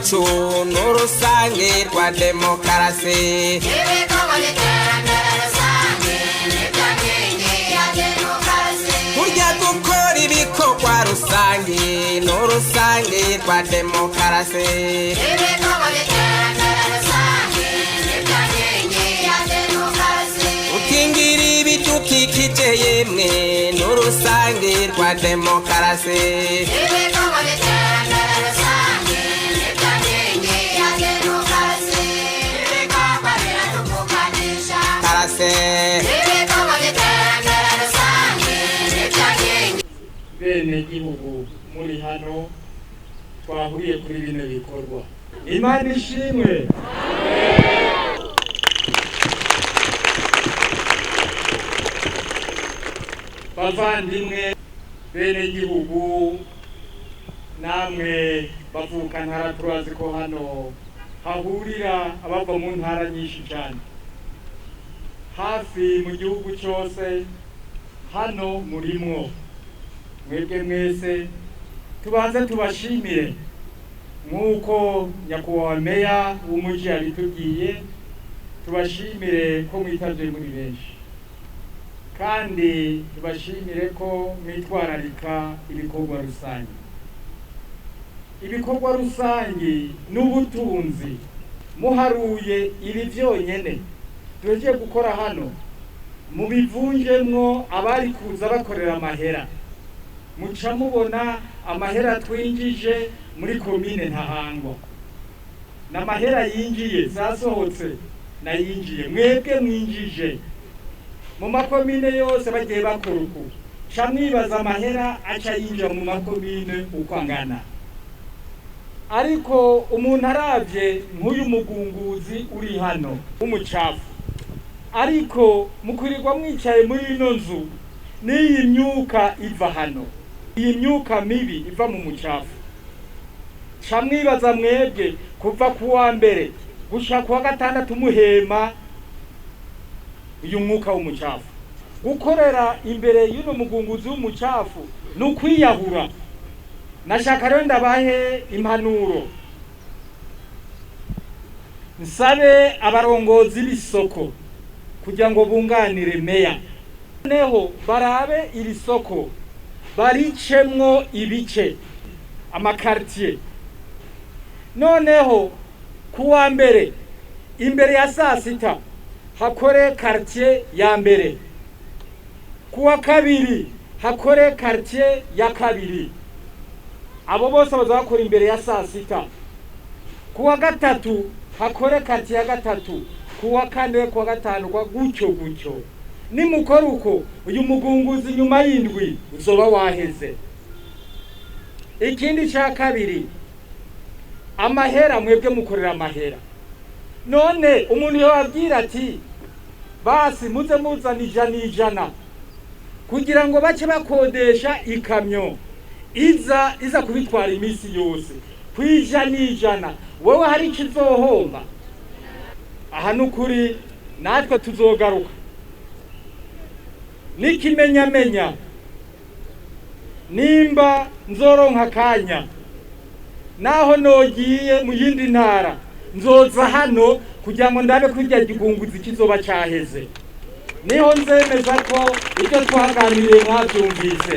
Iwacu n'urusange rwa demokarasi. Ibikorwa by'iterambere rusange nibyo nkingi ya demokarasi. Burya gukora ibikorwa rusange n'urusange rwa demokarasi. Ibikorwa by'iterambere rusange nibyo nkingi ya demokarasi. Ukingira ibidukikije yemwe n'urusange rwa demokarasi. Ibikorwa by'iterambere rusange nibyo nkingi ya demokarasi. Ibikorwa biradukukanisha. Karase. Ibikorwa by'iterambere rusange nibyo nkingi. Bene gihugu muri hano twahuriye kuri bino bikorwa, Imana ishimwe. Bavandimwe bene gihugu, namwe bavuka ntara, turazi ko hano hahurira abava mu ntara nyinshi cyane, hafi mu gihugu cyose hano murimwo. Mwebwe mwese tubanze tubashimire nk'uko nyakubahwa meya w'umujyi yabitubwiye, tubashimire ko mwitavye muri benshi, kandi tubashimire ko mwitwararika ibikorwa rusange. Ibikorwa rusange n'ubutunzi. Muharuye ibi vyonyene tuhejeje gukora hano, mubivunjemwo abari kuza bakorera amahera, muca mubona amahera twinjije muri komine Ntahangwa. N'amahera yinjiye, zasohotse nayinjiye, mwebwe mwinjije mu makomine yose bagiye bakora uku, ca mwibaza amahera aca yinjira mu makomine uko angana. Ariko umuntu aravye nk'uyu mugunguzi uri hano w'umucafu, ariko mukwirirwa mwicaye muri ino nzu n'iyi myuka iva hano, iyi myuka mibi iva mu mucafu, ca mwibaza mwebwe kuva ku wa mbere gushika ku wa gatandatu muhema uyu mwuka w'umucafu. Gukorera imbere y'uno mugunguzi w'umucafu ni ukwiyahura. Nashaka rero ndabahe impanuro, nsabe abarongozi b'isoko kugira ngo bunganire meya, noneho barabe iri soko baricemwo ibice, amakartier. Noneho ku wa mbere imbere ya saa sita hakore quartier ya mbere, ku wa kabiri hakore quartier ya kabiri, abo bose baza bakora imbere ya saa sita. Ku wa gatatu hakore quartier ya gatatu, ku wa kane, ku wa gatanu, kwa gutyo gutyo. Nimukora uko, uyu mugunguzi nyuma y'indwi uzoba waheze. Ikindi cya kabiri, amahera. Mwebwe mukorera amahera. None umuntu yababwira ati basi muze muzana ijana ijana kugira ngo bace bakodesha ikamyo iza iza kubitwara iminsi yose ku ijana ijana, wowe hari icyo uzohomba? Aha ni ukuri, natwe tuzogaruka n'ikimenyamenya. Nimba nzoronka akanya, naho nogiye mu yindi ntara, nzoza hano kugira ngo ndabe ko irya gigunguzi kizoba cyaheze, niho nzemeza ko ibyo twaganiriye mwabyumvise.